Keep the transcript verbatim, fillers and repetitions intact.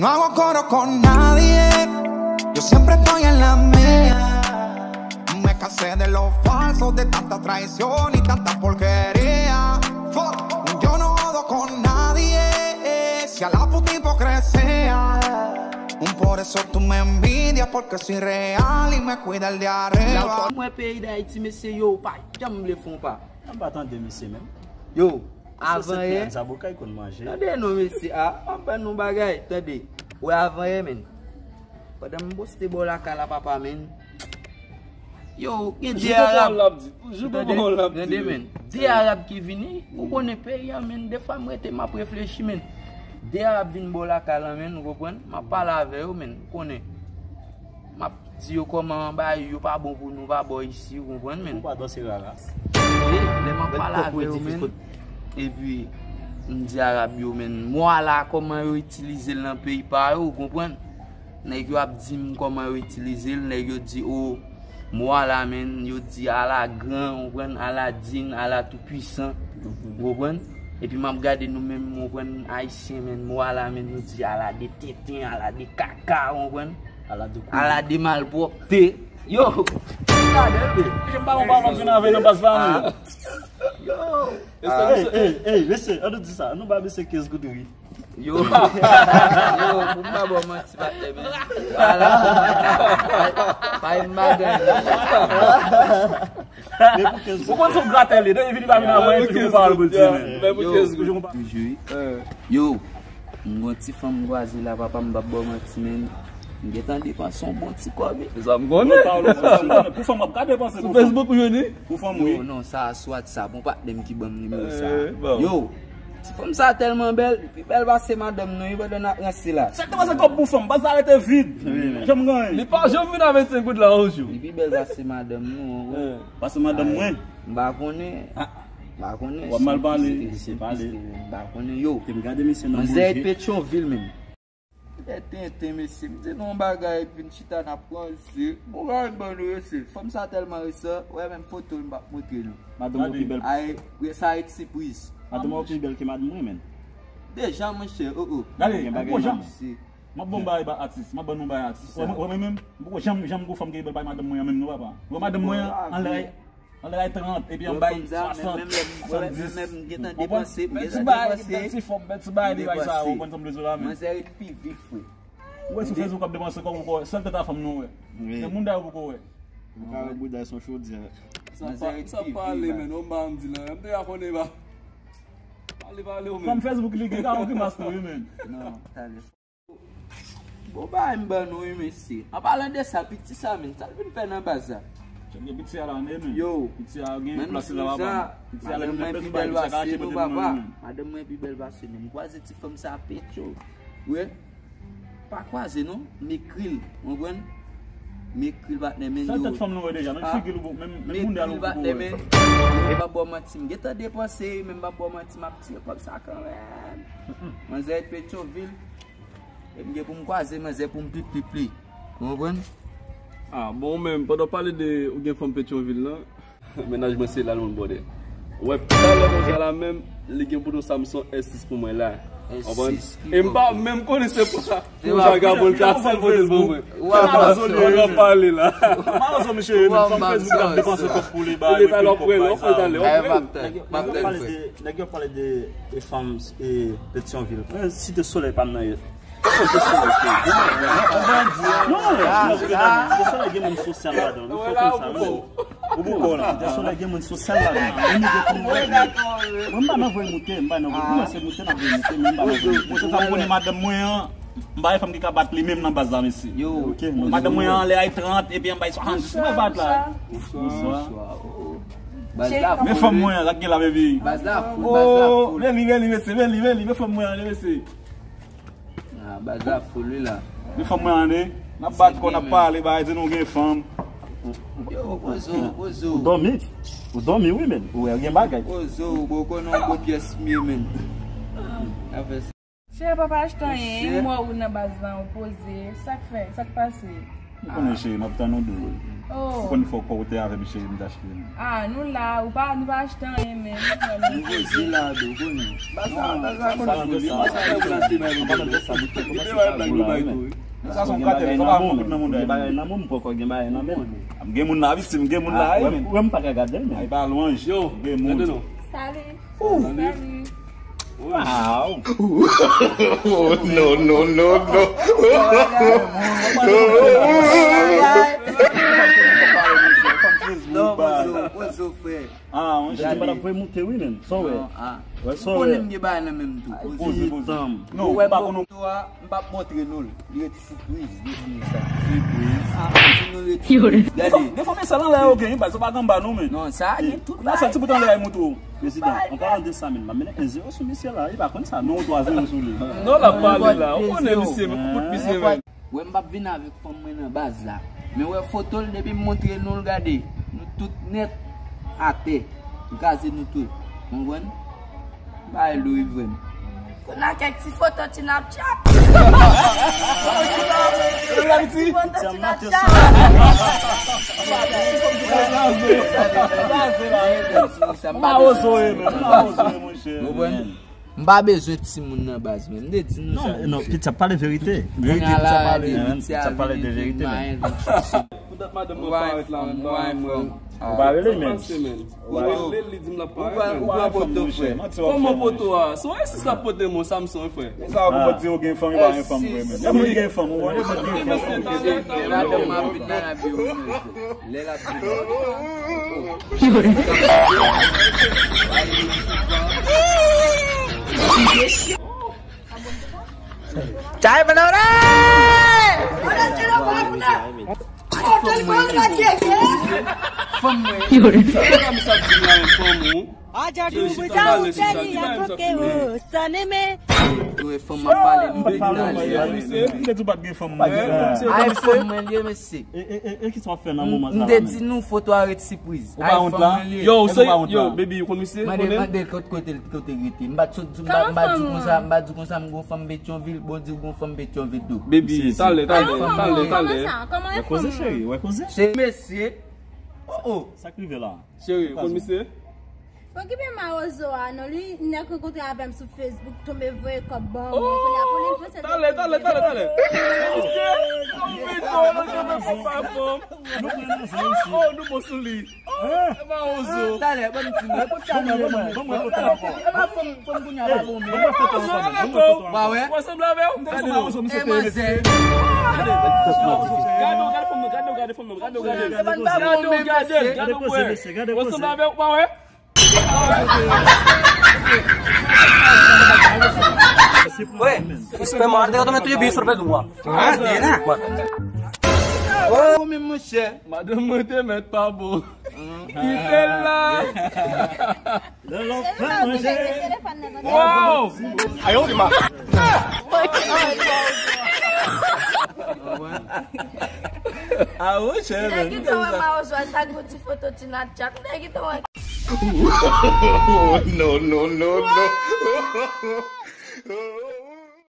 No hago coro con nadie, yo siempre estoy en la mía. Me cansé de los falsos, de tanta traición y tanta porquería. Fuck, yo no jodo con nadie, si a la puta hipocresía. Por eso tú me envidias, porque soy real y me cuida el de arriba. Mwen peyi Dayiti, mesye, yo, pa janm vle fè yon pa. An pa tande mesye menm. Yo, avan yè. Sa bokay konn manje. Tande non mesye, a, an pa nou bagay, tande. Wè avan yè, men. Pandan m poste bò lakay la, papa, men. Yo, gen de Arab. Tande, tande, men. De Arab ki vini, ou konnen peyi an, men. Defwa m rete, m ap reflechi, men. De Arab vin bò lakay la, men, ou konprann? M ap pale avè yo, men, ou konnen. M ap di yo kòman bagay yo pa bon pou nou pa bò isi, ou konprann, men. Ou pa danse rara. E lè m ap pale avè yo, men, epi m di Arab yo, men, mwa la, kòman yo itilize l nan peyi pa yo, ou konprann? Nèg yo ap di m kòman yo itilize l, nèg yo di, o, mwa la, men, yo di, ala gran, ou konprann, ala din, ala tou pwisan, ou konprann? Epi m ap gade nou menm, ou konprann, ayisyen, men, mwa la, men, yo di, ala de tenten, ala de kaka, ou konprann? Ala de kouri. Ala de malpwòpte. Yo! Gade l, wi. Jan m pa wè w pa vin avè nan baz la, non. Yo! Ey, ey, ey, mesye, ann nou di sa. Ann nou ba mesye kenz goud wi. Yo! Yo, pou m pa ba w manti, patnè, men. Ala. Pa yon madanm. Men pou kenz goud. Ou konn se yon gratè li. Depi vini pa vin avè l, toujou pou pale pou di, men. Men pou kenz goud. Toujou, wi. Yo! M gon ti fanm m kwaze la, papa, m p ap ba w manti, men. M gentan depanse yon bon ti kòb, wi. Se sa m konnen. Pou fanm w ap ka depanse pou fanm. Sou Facebook ou jwenn li? Pou fanm, wi. Non, non, sa a sou WhatsApp, yon patnè m ki ban m nimewo sa a. Yo, ti fanm sa a tèlman bèl, li pi bèl pase madanm nou, wi, pandan n ap ranse la. Sa k te pase kòb pou fanm, baz la rete vid. Janm gen anyen. Li pa janm vin a vennsenk goud la yon jou. Li pi bèl pase madanm nou, wi. Pase madanm mwen. M pa konnen. M pa konnen. W ap mal pale, mesye, pale. M pa konnen yo. Te m gade mesye nan manje. Manzè Petyonvil menm. Lè tenten, mesye, m di nou yon bagay, vin chita n ap ranse. Bon, gade ban nou yo, se fanm sa tèlman resan, wè menm foto l m p ap montre nou. Madanm ou pi bèl. Ay, sa et sipriz. Madanm ou pi bèl ke madanm mwen, men. Deja, monchè, o, o. Gade, gen bagay gwo jan. M ap ban w bagay ba atis, m ap ban nou bagay atis. Wè mwen menm, m poko janm, janm gwo fanm ki bèl bay madanm mwen an menm non, papa. Wè madanm mwen an, anlè, anlè trant, epi an bay swasant, swasanndis. Ou konprann? Bèl ti fòm, bèl ti bagay li bay sa, ou konprann sa m vle di la, men. Manzè ret pi vif, frè. Ou wè sou Facebook ap depanse kòb ou poko wè. Sèl tèt a fanm nou wè. Men moun dayè ou poko wè. Ou ka wè bouda son chodyè. Sa pale, men, non, m pa m di la. M te ka konnen ba. Pale, pale, ou menm. Fanm Facebook li gen ka yon grimas tou, wi, men. Non, talè. Bon, bagay m ban nou, wi, mesye. An palan de sa, piti sa, men, sa l vin fè nan baz la? Chèk gen piti a la, men. Yo, piti a gen plas la, papa. Piti a, madanm mwen pi bèl pase nou, papa. Madanm mwen pi bèl pase nou. M kwaze ti fanm sa Petyo. Wi. Pa kwaze non, m ekri l, ou konprann? M ekri l, patnè, men. Sèl tèt fanm nou wè deja, men figi l ou, men moun dal ou poko wè. M p ap ba w manti, m gentan depanse, men m p ap ba w manti, m ap tire kòb sa kanmenm. Manzè Petyonvil, e m gen pou m kwaze manzè pou m pip pip li. Ou konprann? Ah, bon, men pandan w pale de ou gen fanm Petyonvil lan, Mennaj mwen se la l moun bòdè. Wè, talè konsa la menm, li gen pou nou Samsung S sis pou mwen la. Konprann? E m pa menm konnen se pou sa. Pou vagabon l ta sèl pote l ban mwen. Mawozo li ye. Pale la. Mawozo misye ye, menm fanm Facebook ap depanse kòb pou li, ba li pil kòb bay sa. Nèg yo pale de, nèg yo pale de, e fanm, e Petyonvil. Mwen site solèy pa m nan yèt. Non, non, non, non, non, non, gen moun sosyal ladan. Ou fò konn sa, non. Ou bouko la. Site solèy gen moun sosyal ladan. E nou gen pou nou wè. Mwen m pa nan voye moute, m pa nan voye. Mwen se moute n ap voye moute, men m pa nan voye moute. Mwen se sa m konnen madanm mwen an, m pa yon fanm ki ka bat li menm nan baz la, mesye. Yo, madanm mwen an lè ay trant, epi an bay swasanndis, li pa bat la. Bonswa. Men fanm mwen an, sa k gen la, baby? Baz la foul, baz la foul. Men li, men li, mesye, men li, men li, men fanm mwen an, mesye. Ah, baz la foul wi la. Gen fanm mwen an de. N ap bat kò, n ap pale, bagay di nou gen fanm. Yo, poze w, poze w. Ou dòmi? Ou dòmi wi, men. Ou wè gen bagay. Poze w, bro, konnen yon gwo pyès m ye, men. Afè sa. Chè, papa achte anyen, m wè ou nan baz lan, ou poze. Sa k fè? Sa k pase? Ou konnen cheri, m ap tann ou dou. Ou konn fò kò ou te avè m cheri, m t achte l. Ah, nou la, ou pa, nou pa achte anyen, men nou wè nou poze la, dou, ou konnen. Ba sa, ba sa, konn fout li, ba sa, ba sa, ba sa, ba sa, ba sa, ba sa, Sa se yon katèl, fò pa moun kout nan moun. Gen bagay nan men m, poko gen bagay nan men m. M gen moun la, wi, si m gen moun la, wi, men. Wè m pa ka gade l, men. Ay, pa lwanj. Yo, m gen moun. Salut. Salut. Wow. Oh, no, no, no, no. Non, poze w, poze w, frè. Ah, on Jimmy. Mwen ap voye moute wi, men. Sa w wè? Wè sa w wè? Ou konnen m gen bagay nan men m tou. Poze, poze. Non, ou pa konnen. Foto a, m p ap montre nou l. Li ret sipriz, li di nou sa. Sipriz. Ah, di nou ret sipriz. Gade. Gen fanm sa nan la yo gen, baz, ou pa gen anba nou, men. Non, sa gen tout la. Sa ti bout anlè a montre w. Prezidan, an palan de sa, men, m ap mennen en zewo sou misye la. Li pa konn sa, non, twa zewo sou li. Non, l ap pale la. Ou konnen misye, men, kout misye, men. Wè m p ap vin avèk fanm mwen nan baz la. Men wè foto l depi m montre nou l gade. Nou tout nèt atè. M kraze nou tout. Konprann? Bay lou vrèman. Kounye a kèk ti foto Snapchat. Kèk ti foto Snapchat. Mawozo ye, men. Mawozo ye, monchè. Konprann? M pa bezwen timoun nan baz, men m te di nou sa. Non, non, Pitya pale verite. Verite, Pitya pale, Pitya pale de verite, men. Poutan madanm mwen parèt la, mwen pa wè mwen. Ou pa rele, men. Ou rele l, li di m l ap parèt, men. Ou pran poto, frè. Kòman poto a? Se yon S S l ap pote mwen, Samson, frè. Sa pou di ou gen fanm, ou pa gen fanm, frè, men. Depi ou gen fanm, ou wè, depi ou gen fanm. Madanm mwen ap vin nan lavi ou, men. Lè l ap vin. Chay, manore! Fanm mwen. Sa pa m sa di la, fanm ou. Aja ki mwen sa ou tèli a koke o saneme. Yo, e fanm ap pale nou de vizaj. M te di w pa t gen fanm mwen. Ay, fanm mwen li ye, mesye. E, e, e, e kisa w ap fè nan moman sa la? M te di nou foto a ret sipriz. Ou pa wont la? Yo, se, yo, baby, ou konn misye? Mande, mande l kot kote l, kote l rete. M pa t sot, m pa, m pa di w konsa, m pa di w konsa, m gon fanm Petyonvil, bon di w gon fanm Petyonvil tou. Baby, talè, talè, talè, talè. Wè koze, cheri, wè koze. Cheri, mesye. Oh, oh. Sa k rive la? Cheri, ou konn misye? Okipe mawozo a non, li nèk rankontre avè m sou Facebook, tonbe voye kòb ban mwen, kounye a pou li panse talè, talè, talè, talè. Misye, nou bon sou li. Talè, ban m ti mwen, ban m ti mwen. Ban m wè foto ankò. E pa fanm, fanm kounye a pa bon, men. Ban m wè foto ankò, men. Ban m wè foto ankò. Ba wè. Ou sanble avè w? E manzè. Gade, gade fanm nan, gade, gade fanm nan, gade, gade. Gade, gade, gade. Ou sanble avè w, ba wè. Oi, espè mò, al te ka tonbe touye biye sou pèdou a. Ou menm monchè. Madanm mwen te mèt pa bon. Kite l la. Lè l ap fè manje. Wow! Ayo, di ma. Ah, monchè, men. Nèg ki te wè mawozo a tag yon ti foto ti Snapchat. Nèg ki te wè. No, no, no, no.